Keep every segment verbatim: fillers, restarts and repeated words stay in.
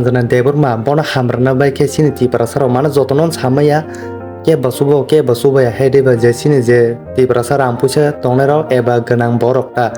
Sanjana Debbarma bono hamrwna bai khe chini Tiprasa rok mano jotono samaya, kebo subo kebo subaya hai diba je chini je Tiprasa rang puisa tongnai rok eba gwnang borok ta.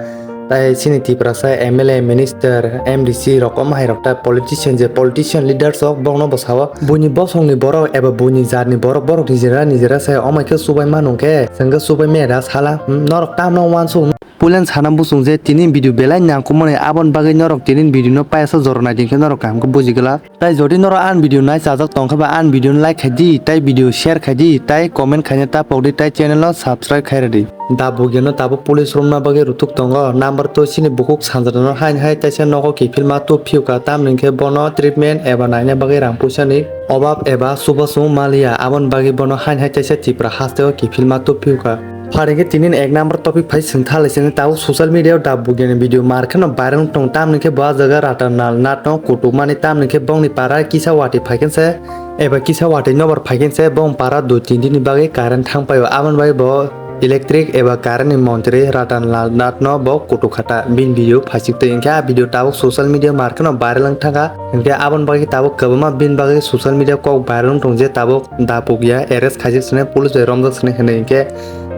Tai chini Tiprasa M L A, minister, M D C rok, omo hai rok ta politician, je politician leaders rok bokno bo sao, buini bosongni borok eba buini jatni borok, borok nijera nijera se omai khe subai manu khe, chwng khe subai mera sala, hmm, norok tamno uansuk. Puilan sana bwswng je tini video belai nangkukmani, aboni bagwi norok tini video no paisa jora naidi khe norok kaham khe buji glak. Tai jodi norok ani video nai chajak tong khe ba ani video no like khai di, tai video share khai di, tai comment khaina ta pok di, tai channel no subscribe khai rw di. Da bugya no tabuk police romna bagwi rutuk tongo, number two chini bukhuk Sanjana no hain hai taisa nogo kiphilma tub phiuka, tamni khe bono treatment eba naina bagwi rang puisa ni obab eba chubachu maliya, aboni bagwi bono hain hai taisa Tipra haste o kiphilma tub phiuka. Pharing khe tini ek number topic phai chwng thalai sini tabuk social media o da bugya ni video mar kheno viral wng tong, tamni khe bo ah jaga Ratan Lal Nath no kutukmani, tamni khe bongni para kisa watwi phai khe se eba kisa watwi nobar phai khe se bong para dui tin din ni bagwi current thang paio, aboni bagwi bo electric eba current ni montri Ratan Lal Nath no bo kutuk kha ta, bini video phaichik twi. Hinkhe ah video tabuk social media mar kheno viral wng thangkha, hinkhe aboni bagwi tabuk kwbangma bini bagwi social media kok viral wng tong je tabuk da bugya arrest khaijak sini, police bai romjak sini hinwi hinkhe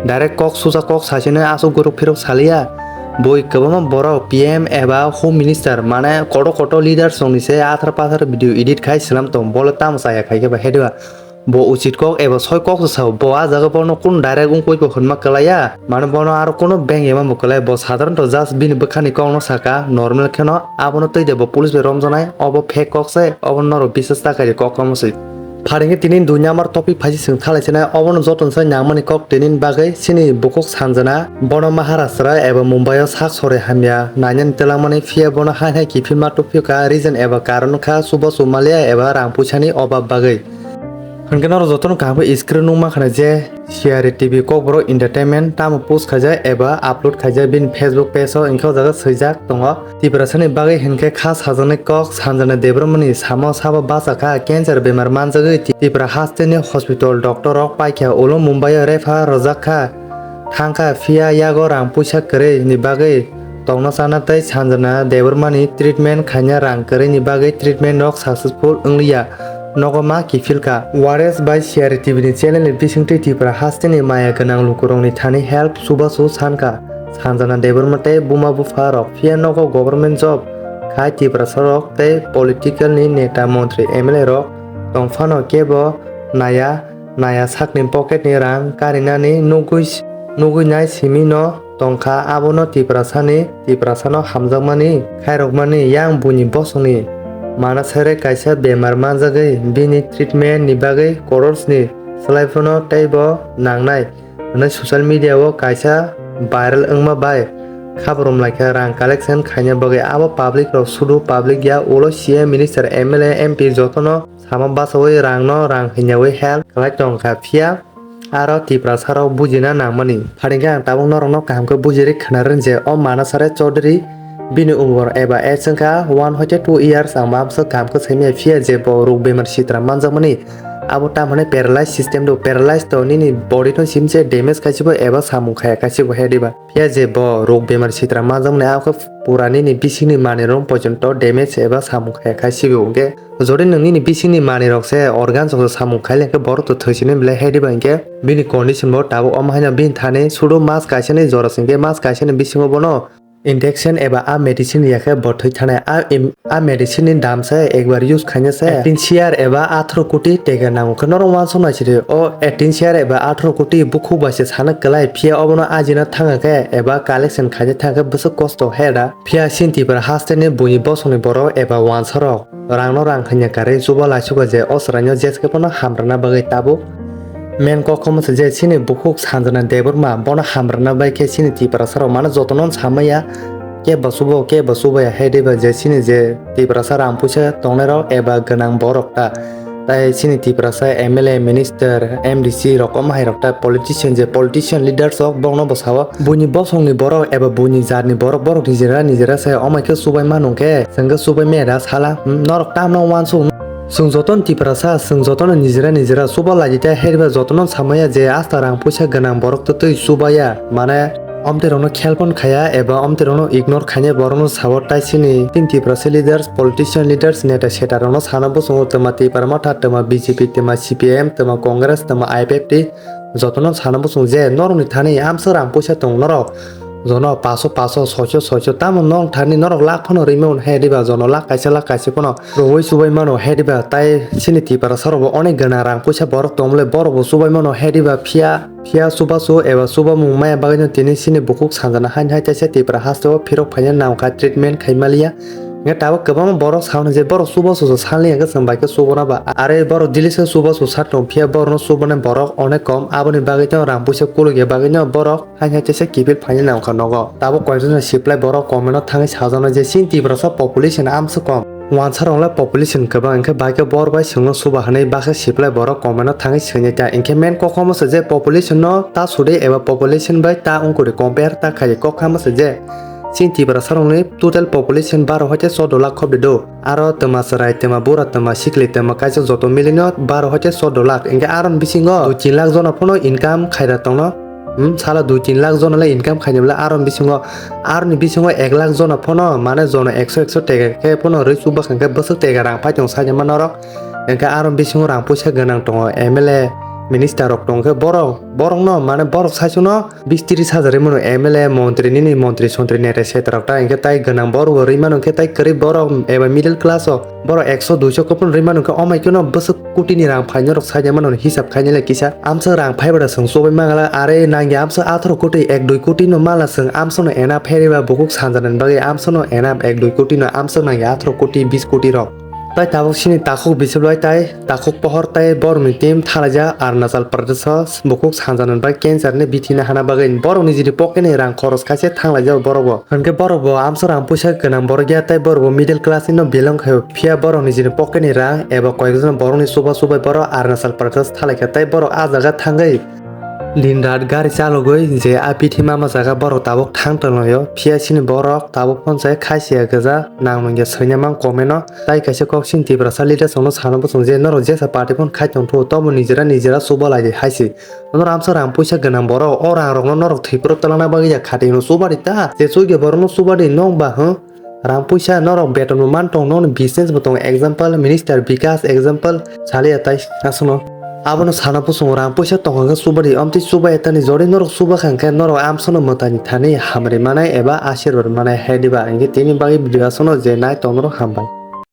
direct kok susa kok sasini aswk guruk phirok saliya. Bui kwbangma borok P M eba Home Minister mane koto koto leaders rokni se athar pathar video edit khai swnam tong, bole tamo chaya khai khe ba headwa. Bo uchit kok eba soi kok se sao, bo ah jaga bono kunu direct wngkoi bo hwnma kwlaiya, mane bono aro kunu beng ema bo kwlai, bo sadharanto just bini bwkhani kokno saka, normal kheno abono twi de bo police bai romjaknai, obo fake kok se, obo norok biswas ta kari kok omo se. Pharing khe tini dui number topic phai se chwng thalai sinai, obono jotono sai nangmani kok tini bagwi chini bukhuk Sanjana bono Maharashtra eba Mumbai o sak sori hamya nainani twlangmani, phiya bono hai hai kiphilma tubphio kha, reason eba karon kha chubachu maliya eba rang puisani obab bagwi. Hinkhe norok jotono kaham khe screen nukma khna je C R A T V Kokborok Entertainment tamo post khaijak eba upload khaijak bini Facebook page o, hinkhe o jaga swijak tongo. Tiprasani bagwi hinkhe kha sajaknai kok Sanjana Debbarmani samo sabo bacha kha, cancer bemar manjagwi Ti-, Tipra hasteni hospital doctor rok paikha, ulo Mumbai o refer rwjak kha, thangkha, phiya yago rang puisa kwrwi ni bagwi tongna chana tei Sanjana Debbarmani treatment khaina rang kwrwi ni bagwi treatment rok successful wngliya, nogo ma kiphilkha. Wares bai C R T V ni channel ni bisingtwi Tipra hasteni maya gwnang lukurokni thani help chubachu sankha. Sanjana Debbarma tei buma bupha rok phiya nogo government job khai Tiprasa rok tei political ni neta montri M L A rok tongphano kebo naya naya sakni pocket ni rang karinani nugwi nugwi nai simi no tongkha, abono Tiprasani Tiprasano hamjakmani khairokmani yang buini bosongni mana sere kaisa bemar manjagwi bini treatment ni bagwi crores ni swlaiphano teibo nangnai. Hwnwi social media o kaisa viral wngma bai khaborom laikha rang collection khaina bagwi. Abo public rok sudu public ya, ulo C M, minister, M L A, M P jotono sama bachaui rangno rang hinyaui help khlai tongkha, phiya aro Tiprasa rok bujina nangmani. Pharingkhe ang tabuk norokno kaham khe bujirwi khwnarwng je o Manasare Chaudhary bini umor eba age wngkha one hoite two years, ang mamsa kaham khe saimaya, phiya je bo rok bemar sitra manjakmani. Abo tamhane paralyze system do, paralyze to nini body no simse damage kaisibo eba samung khaya kaisibo he diba. Phiya je bo rok bemar sitra manjakmani, abo khe pura nini bisingni manwi rok pojonto damage eba samung khaya kaisibo. Hwnkhe jodi nwng nini bisingni manwi rok se organ rok se samung khailai khe borok to thwi sini belai he diba, hwnkhe bini condition bo tabuk omo haino bini thani sudu mas kaisani jora se, hwnkhe mas kaisani bisingo bono injection eba a medicine ya khe bo thwi thanai. A im-, a medicine ni dam se ekbar use khaina se eighteen crore eba atharo koti tega nango khe norok uansuk nai sidi. O eighteen crore eba atharo koti bukhuk bai se sana kwlai, phiya obono ajina thanga khe eba collection khaina thanga khe bwswk kosto he da. Phiya chini Tipra haste ni buini bosongni borok eba uansarok rangno rang hanya karwi chuba laisugo je o chwraino jeske phano hamrwna bagwi tabuk main kok omo se je chini bukhuk Sanjana Debbarma bono hamrwna bai khe chini Tiprasa rok mano jotono samaya, kebo subo kebo subaya he diba je chini je Tiprasa rang puisa tongnai rok eba gwnang borok ta. Tai chini Tiprasa M L A, minister, M D C rok, omo hai rok ta politician, je politician leaders rok bokno bo sao, buini bosongni borok eba buini jatni borok, borok nijera nijera se omai khe chubai manu khe, chwng khe chubai mera sala, hmm, norok tamno uansuk. Chwng jotono Tiprasa, chwng jotono nijera nijera chuba laidi ta, heriba jotono samaya je asta rang puisa gwnang borok to twi chubaya, mane Omtwi rokno khelpon khaya eba omtwi rokno ignore khainai borokno sao tai chini tin Tiprasa leaders, politician leaders, neta seta rokno sana bwswngo twma Tipra Motha, twma B J P, twma C P I M, twma Congress, twma I P F T, jotono sana bwswng je norokni thani amsa rang puisa tong norok. Jono paso paso, soiso soiso, tamo nong thani norok lakh phano rwi mano he diba, jono lakh kaisa lakh kaisa phano rwui chubai mano he diba, tai chini Tiprasa rokbo onek gana rang puisa borok tongmole borokbo chubai mano he diba, phiya Phiya chubachu eba chubamung maya bagwino tini chini bukhuk sanjana haini hai teisa Tipra hasteo phirok phaina nangkha treatment khai maliya. Hwnkhe tabuk kwbangma borok sao hwnwi je borok chubachu salni hwnkhe chwng bai khe chubana ba. Are borok Delhi se chubachu sa tong phiya borokno chubanai borok onek kom, aboni bagwino rang puisa kulukya bagwino borok haini hai teisa kiphil phaina nangkha nogo. Tabuk koijaknai siplai borok comment o thangwi sajana je chini Tiprasa population amsa kom. Wansarokle population kwbang, hwnkhe bai khe bor bai chwngno suba hwnwi baksa siplai borok comment o thangwi swinai ta, hwnkhe main kokomo se je population no ta sudi eba population bai ta wngkuri compare ta khai kokthamma se je chini Tiprasarokni total population baro hoite chordo lakh khobde do. Aro twma chwrai, twma bura, twma sikli, twma kaisa joto milino baro hoite chordo lakh, hwnkhe aroni bisingo dui tin lakh jona phano income khaira tongno. Hmm, sala dui tin lakh jona le income khainai bwle aroni bisingo, aroni bisingo ek lakh jona phano, mane jona ekso ekso tega khe phano rwi chuba kha khe bwswk tega rang phai tong saimano norok. Hwnkhe aroni bisingo rang puisa gwnang tongo, M L A, minister rok tong khe borok, borokno mane borok saichungno bis tris hajar rwi mano M L A, montri, nini montri sontri neta seta rok ta, hwnkhe tai gwnang borok bo rwi mano, hwnkhe tai kwrwi borok eba middle class o borok ekso duiso kopon rwi mano, hwnkhe omai kheno bwswk kotini rang phaina rok saida mano hisab khainai le kisa amsa rang phai bada chwng chobai mangala are nangya amsa atharo koti ek dui koti no mala chwng amsa no ena pheriba bukhuk sanjana bagwi amsa no ena ek dui koti no amsa nangya atharo koti bis koti rok. Tai tabuk sini takhuk bisingo tai takhuk pohor tai borokni team thalaijak Arunachal Pradesh o bukhuk sanjana bai cancer ni bithi na hana bagwi borokni jini pocket ni rang khoros khaise thanglaijak borok bo. Hwnkhe borok bo amsa rang puisa gwnang borok ya tai borok bo middle class ni no belong khai. Phiya borok nijini pocket ni rang eba koyekjon borokni chuba chubai borok Arunachal Pradesh thalaikha tei borok ah jaga thangwi din rat gari chalogwi je a bithi mama jaga borok tabuk thang tonglaio. Phiya chini borok tabuk phone sai khaisiya gwja nang nungya swina mang comment o. Tai kaisa kok chini Tiprasa leaders rokno sana bwswng je norok jesa party phone khai tongthu tobo nijera nijera chuba laidi haisi. Norok amsa rang puisa gwnang borok o rang rokno norok thwiphuru twlangna bagwi ya khatino chuba di ta je chugya borokno chuba di nong ba hwng. Rang puisa norok beton bo man tong, nokni business bo tongo, example minister Bikas, example Salia tai aswkno. Abono sana bwswng rang puisa tong hwnkhe chuba di, omtwi chuba etani jodi norok chuba kha hwnkhe norok amsano mwtaini thani hamri manai eba ashirbad manai hai diba, hwnkhe tini bagwi video aswkno je nai tong norok hambai.